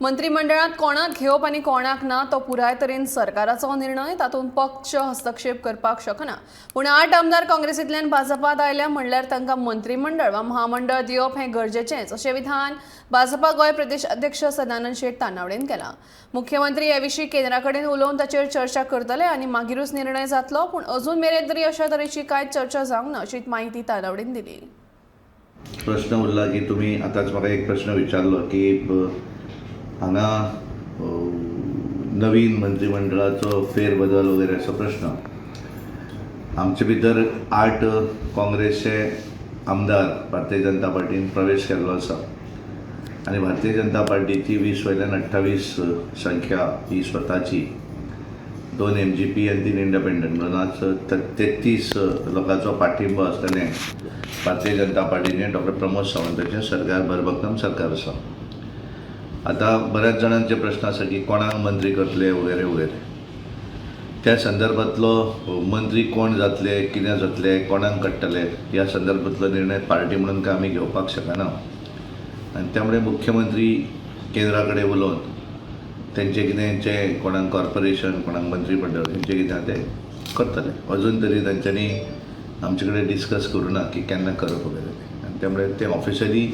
मंत्रिमंडळात कोणाक घेवप आनी कोणाक ना तो पुराय तरेन सरकाराचो निर्णय, तातूंत पक्ष हस्तक्षेप करपाक शकना. पूण 8 आमदार काँग्रेसींतल्यान भाजपात आयल्या म्हणल्यार तांकां मंत्रिमंडळ वा महामंडळ दिवप हें गरजेचेंच, अशें विधान भाजपा गोंय प्रदेश अध्यक्ष सदानंद शेट तानावडेन केलां. मुख्यमंत्री हे विशीं केंद्रा कडेन उलोवन ताचेर चर्चा करतले आनी मागीरूच निर्णय जातलो, पूण अजून मेरेन तरी अशा तरेची कांयच चर्चा जावंक ना, अशी म्हायती तानावडेन दिली. प्रश्न उरला की तुमी आतांच म्हाका एक प्रश्न विचारलो की हांगा नवीन मंत्रिमंडळाचो फेरबदल वगैरे असो प्रश्न. आमचे भितर 8 काँग्रेसचे आमदार भारतीय जनता पार्टीन प्रवेश केल्लो आसा आनी भारतीय जनता पार्टीची 20 वयल्यान 28 संख्या ही स्वताची, 2 एमजीपी आनी 3 इंडिपेंडंट म्हणून आज 33 लोकांचो पाठिंबो आसतलें भारतीय जनता पार्टीचें. डॉक्टर प्रमोद सावंताचें सरकार भरभक्कम सरकार आसा. आतां बऱ्याच जाणांचे प्रश्न आसा की कोणाक मंत्री करतले वगैरे वगैरे. त्या संदर्भातलो मंत्री कोण जातले, कितें जातले, कोणाक काडटले, ह्या संदर्भातलो निर्णय पार्टी म्हणून काय आमी घेवपाक शकना आनी त्यामुळे मुख्यमंत्री केंद्रा कडेन उलोवन तेंचे कितें जे कोणाक कॉर्पोरेशन, कोणाक मंत्रीमंडळ, हेंचें कितें आहा तें करतले. अजून तरी तेंच्यांनी आमचे कडेन डिस्कस करूं ना की केन्ना करप वगैरे तें. आनी त्यामुळे तें ऑफिशियली,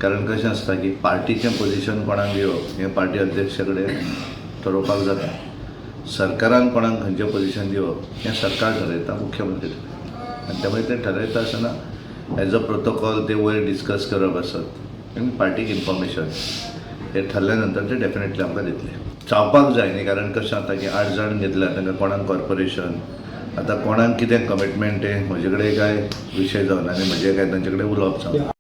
कारण कशें आसता की पार्टीचें पोजिशन कोणाक दिवप हें पार्टी अध्यक्ष कडेन ठरोवपाक जाता. सरकारान कोणाक खंयचें पोजिशन दिवप हें सरकार ठरयता, मुख्यमंत्री ठरयता आनी त्यामुळे तें ठरयता आसतना एज अ प्रोटोकॉल ते वयर डिस्कस करप आसत आनी पार्टीक इन्फॉर्मेशन हे ठरल्या नंतर ते डेफिनेटली आमकां दितले. जावपाक जाय न्ही, कारण कशें जाता की 8 जाण घेतल्या, तांकां कोणाक कॉर्पोरेशन, आतां कोणाक कितें कमिटमेंट, तें म्हजे कडेन काय विशय जावना आनी म्हजें काय तांचे कडेन उलोवप जावना.